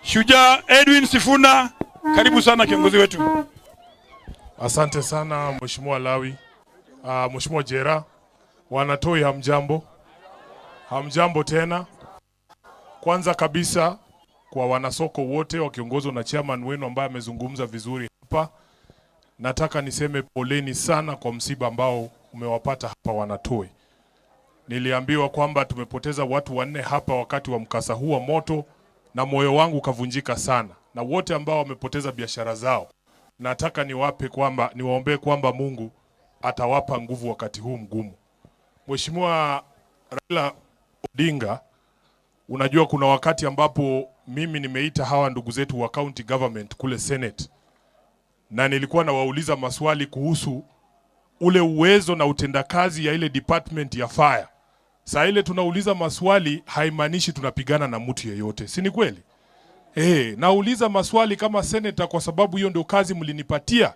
Shujaa Edwin Sifuna, karibu sana kiongozi wetu. Asante sana Mheshimiwa Lawi. Mheshimiwa Jera, wanatoi hamjambo? Hamjambo tena. Kwanza kabisa kwa wanasoko wote wakiongozwa na chairman wenu ambaye amezungumza vizuri hapa, nataka niseme poleni sana kwa msiba ambao umewapata hapa Wanatoi. Niliambiwa kwamba tumepoteza watu 4 hapa wakati wa mkasa huu wa moto, na moyo wangu ukavunjika sana, na wote ambao wamepoteza biashara zao nataka niwaombee kwamba Mungu atawapa nguvu wakati huu mgumu. Mheshimiwa Raila Odinga, unajua kuna wakati ambapo mimi nimeita hawa ndugu zetu wa county government kule Senate, na nilikuwa nawauliza maswali kuhusu ule uwezo na utendakazi ya ile department ya fire. Saa ile tunauliza maswali haimaanishi tunapigana na mtu yeyote, si ni kweli? Nauliza maswali kama senator kwa sababu hiyo ndio kazi mlinipatia.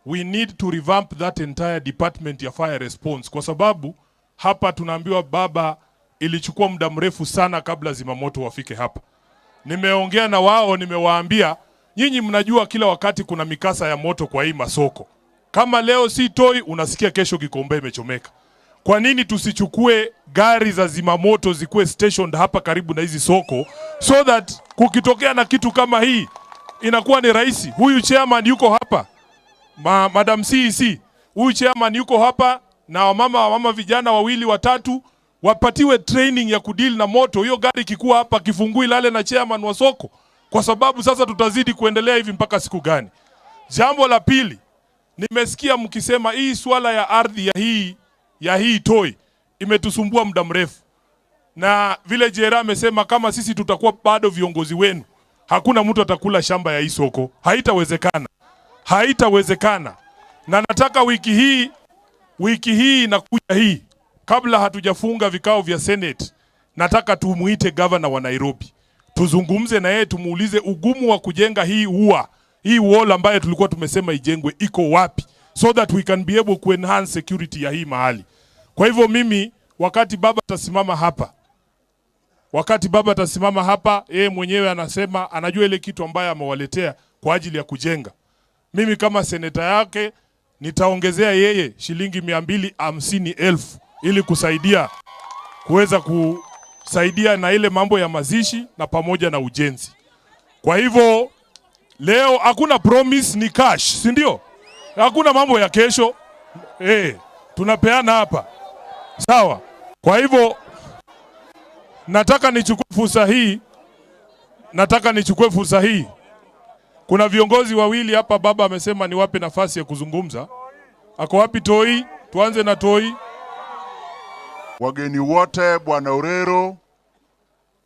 We need to revamp that entire department ya fire response, kwa sababu hapa tunaambiwa baba, ilichukua muda mrefu sana kabla zimamoto wafike hapa. Nimeongea na wao, nimewaambia nyinyi mnajua kila wakati kuna mikasa ya moto kwa hii masoko. Kama leo si Toi, unasikia kesho Gikomba imechomeka. Kwa nini tusichukue gari za zimamoto zikuwe stationed hapa karibu na hizi soko, so that kukitokea na kitu kama hii inakuwa ni rahisi. Huyu chairman yuko hapa, Madam CEC, huyu chairman yuko hapa na wamama vijana 2 3 wapatiwe training ya kudeal na moto. Hiyo gari ikikuwa hapa kifungui lale na chairman wa soko, kwa sababu sasa tutazidi kuendelea hivi mpaka siku gani? Jambo la pili, nimesikia mkisema hii swala ya ardhi ya hii Toi imetusumbua muda mrefu. Na vile Jera amesema kama sisi tutakuwa bado viongozi wenu, hakuna mtu atakula shamba ya hii soko. Haitawezekana. Haitawezekana. Na nataka wiki hii inakuja hii, kabla hatujafunga vikao vya Senate, nataka tumuite governor wa Nairobi. Tuzungumze na yeye, tumuulize ugumu wa kujenga hii ua, hii wall ambayo tulikuwa tumesema ijengwe iko wapi, so that we can be able to enhance security ya hii mahali. Kwa hivyo mimi wakati baba atasimama hapa, wakati baba atasimama hapa, yeye mwenyewe anasema anajua ile kitu ambayo amewaletea kwa ajili ya kujenga. Mimi kama seneta yake nitaongezea yeye shilingi 250,000 ili kuweza kusaidia na ile mambo ya mazishi na pamoja na ujenzi. Kwa hivyo leo hakuna promise, ni cash, si ndio? Hakuna mambo ya kesho. Tunapeana hapa. Sawa. Kwa hivyo nataka nichukue fursa hii. Nataka nichukue fursa hii. Kuna viongozi wawili hapa, baba amesema niwape nafasi ya kuzungumza. Ako wapi Toi? Tuanze na Toi. Wageni wote, Bwana Orero,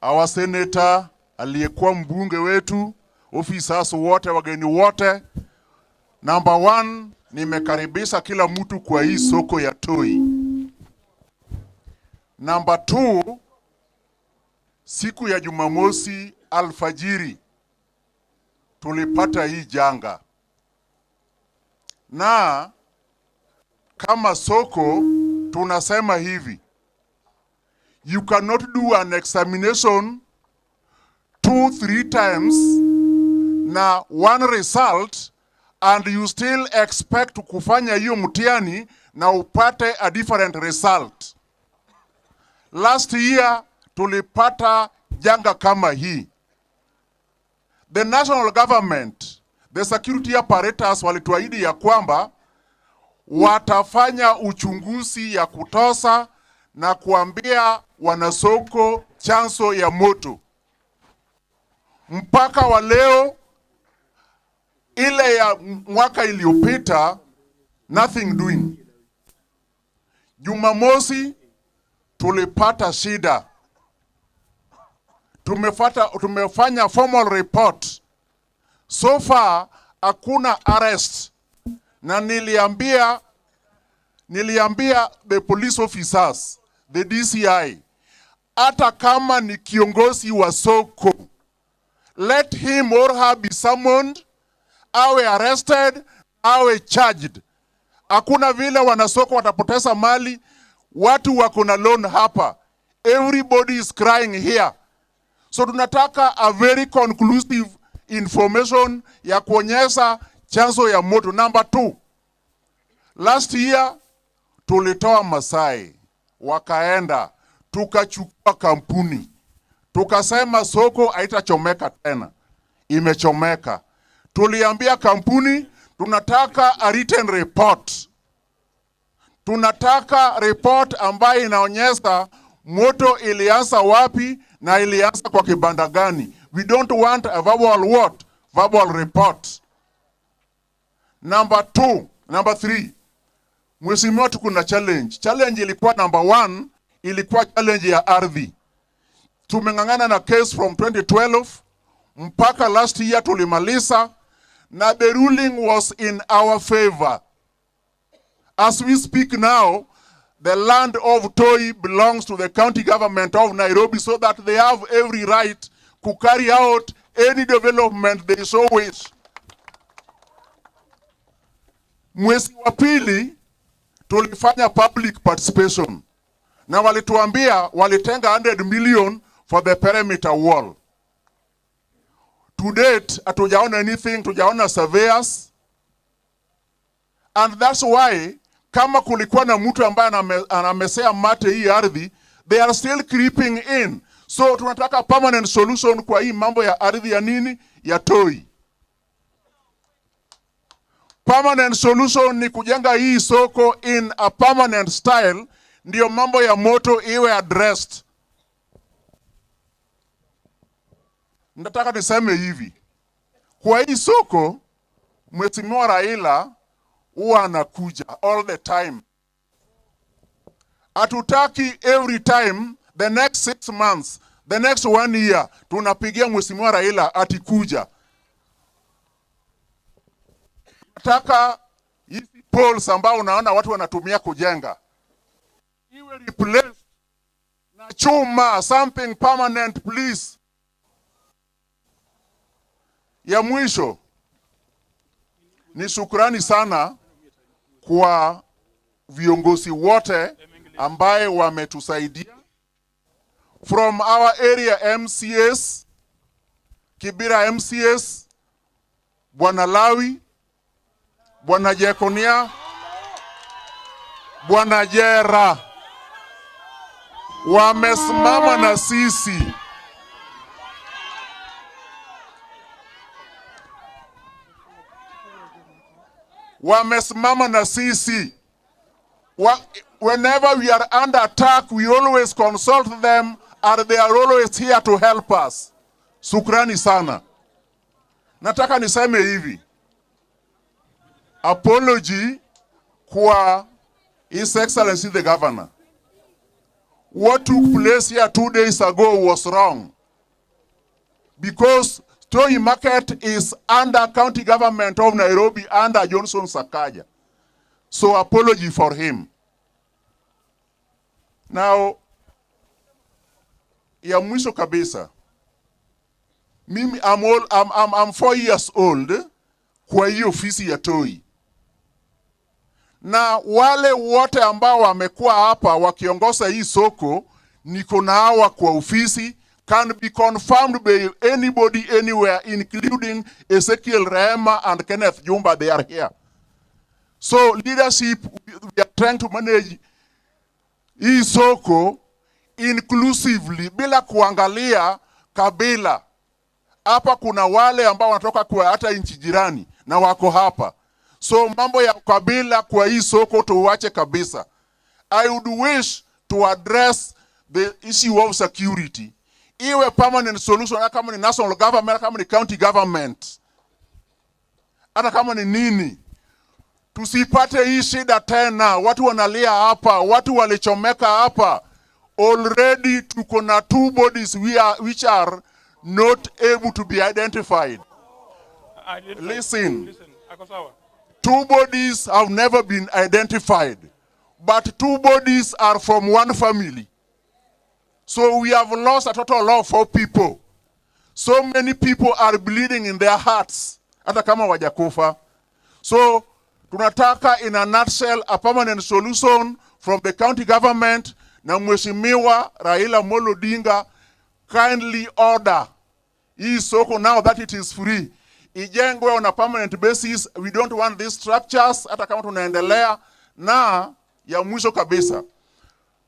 our senator, aliyekuwa mbunge wetu, officers wote, wageni wote. Number 1, nimekaribisha kila mtu kwa hii soko ya Toi. Number 2, siku ya Jumamosi alfajiri tulipata hii janga. Na kama soko tunasema hivi, you cannot do an examination 2-3 times na one result and you still expect kufanya hiyo mtihani na upate a different result. Last year tulipata janga kama hii. The national government, the security apparatus walituahidi ya kwamba watafanya uchunguzi ya kutosha na kuambia wanasoko chanzo ya moto. Mpaka wa leo, ile ya mwaka iliyopita, nothing doing. Jumamosi tulipata shida. Tumefanya formal report. So far hakuna arrest. Na niliambia the police officers, the DCI, hata kama ni kiongozi wa soko, let him or her be summoned, awe arrested, awe charged. Hakuna vile wanasoko watapoteza mali, watu wako na loan hapa. Everybody is crying here. So tunataka a very conclusive information ya kuonyesha chanzo ya moto. Number 2, last year tulitoa Masai wakaenda, tukachukua kampuni, tukasema soko haitachomeka tena, imechomeka. Tuliambia kampuni tunataka a written report, tunataka report ambayo inaonyesha moto ilianza wapi na ilianza kwa kibanda gani. We don't want a verbal what? Verbal report. Number 3, Mheshimiwa, tuko na challenge. Challenge ilikuwa number 1, ilikuwa challenge ya ardhi. Tumeng'ang'ana na case from 2012 mpaka last year tulimaliza, na the ruling was in our favor. As we speak now, the land of Toi belongs to the county government of Nairobi, so that they have every right to carry out any development they so wish. Mwezi wa pili tulifanya public participation, na walituambia walitenga 100 million for the perimeter wall. To date, hatujaona anything, tujaona surveyors. And that's why kama kulikuwa na mtu ambaye anamesea mate hii ardhi, they are still creeping in. So tunataka permanent solution kwa hii mambo ya ardhi ya nini? Ya Toi. Permanent solution ni kujenga hii soko in a permanent style, ndio mambo ya moto iwe addressed. Nataka niseme hivi, kwa hii soko Mheshimiwa Raila huwa anakuja all the time. Hatutaki every time the next 6 months, the next 1 year tunapigia Mheshimiwa Raila atikuja. Nataka hizi poles ambao unaona watu wanatumia kujenga iwe replaced na chuma, something permanent please. Ya mwisho ni shukrani sana kwa viongozi wote ambaye wametusaidia from our area MCS, Kibera MCS, Bwana Lawi, Bwana Jekonia, Bwana Jera, wamesimama na sisi. Wamesimama na sisi. Whenever we are under attack, we always consult them, and they are always here to help us. Shukrani sana. Nataka niseme hivi, apology kwa His Excellency the Governor. What took place here 2 days ago was wrong, because Toi Market is under county government of Nairobi, under Johnson Sakaja. So apology for him. Now, ya mwisho kabisa, mimi I'm 4 years old kwa hiyo ofisi ya Toi. Na wale wote ambao wamekuwa hapa wakiongoza hii soko, niko na hawa kwa ofisi, can be confirmed by anybody anywhere, including Ezekiel Rehema and Kenneth Jumba. They are here. So leadership, we are trying to manage hii soko inclusively bila kuangalia kabila. Hapa kuna wale ambao wanatoka kwa hata nchi jirani na wako hapa. So mambo ya kabila kwa hii soko tuache kabisa. I would wish to address the issue of security. Iwe permanent solution, hata kama ni national government, hata kama ni county government, hata kama ni nini. Tusipate hii shida tena. Watu wanalia hapa, watu walichomeka hapa. Already tuko na 2 bodies which are not able to be identified. Listen. 2 bodies have never been identified, but 2 bodies are from one family. So we have lost a total of 4 people. So many people are bleeding in their hearts, hata kama wajakufa. So tunataka in a nutshell a permanent solution from the county government na Mheshimiwa Raila Amolo Odinga. Kindly order hii soko, now that it is free, ijengwe on a permanent basis. We don't want these structures, hata kama tunaendelea. Na ya mwisho kabisa,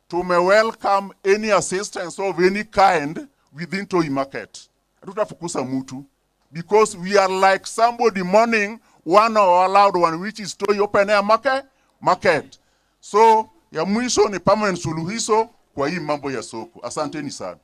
tume welcome any assistance of any kind within Toi Market. Hatutafukuza mtu because we are like somebody mourning one of our loved one, which is Toi Open Air Market. So ya mwisho ni permanent suluhisho kwa hii mambo ya soko. Asanteni sana.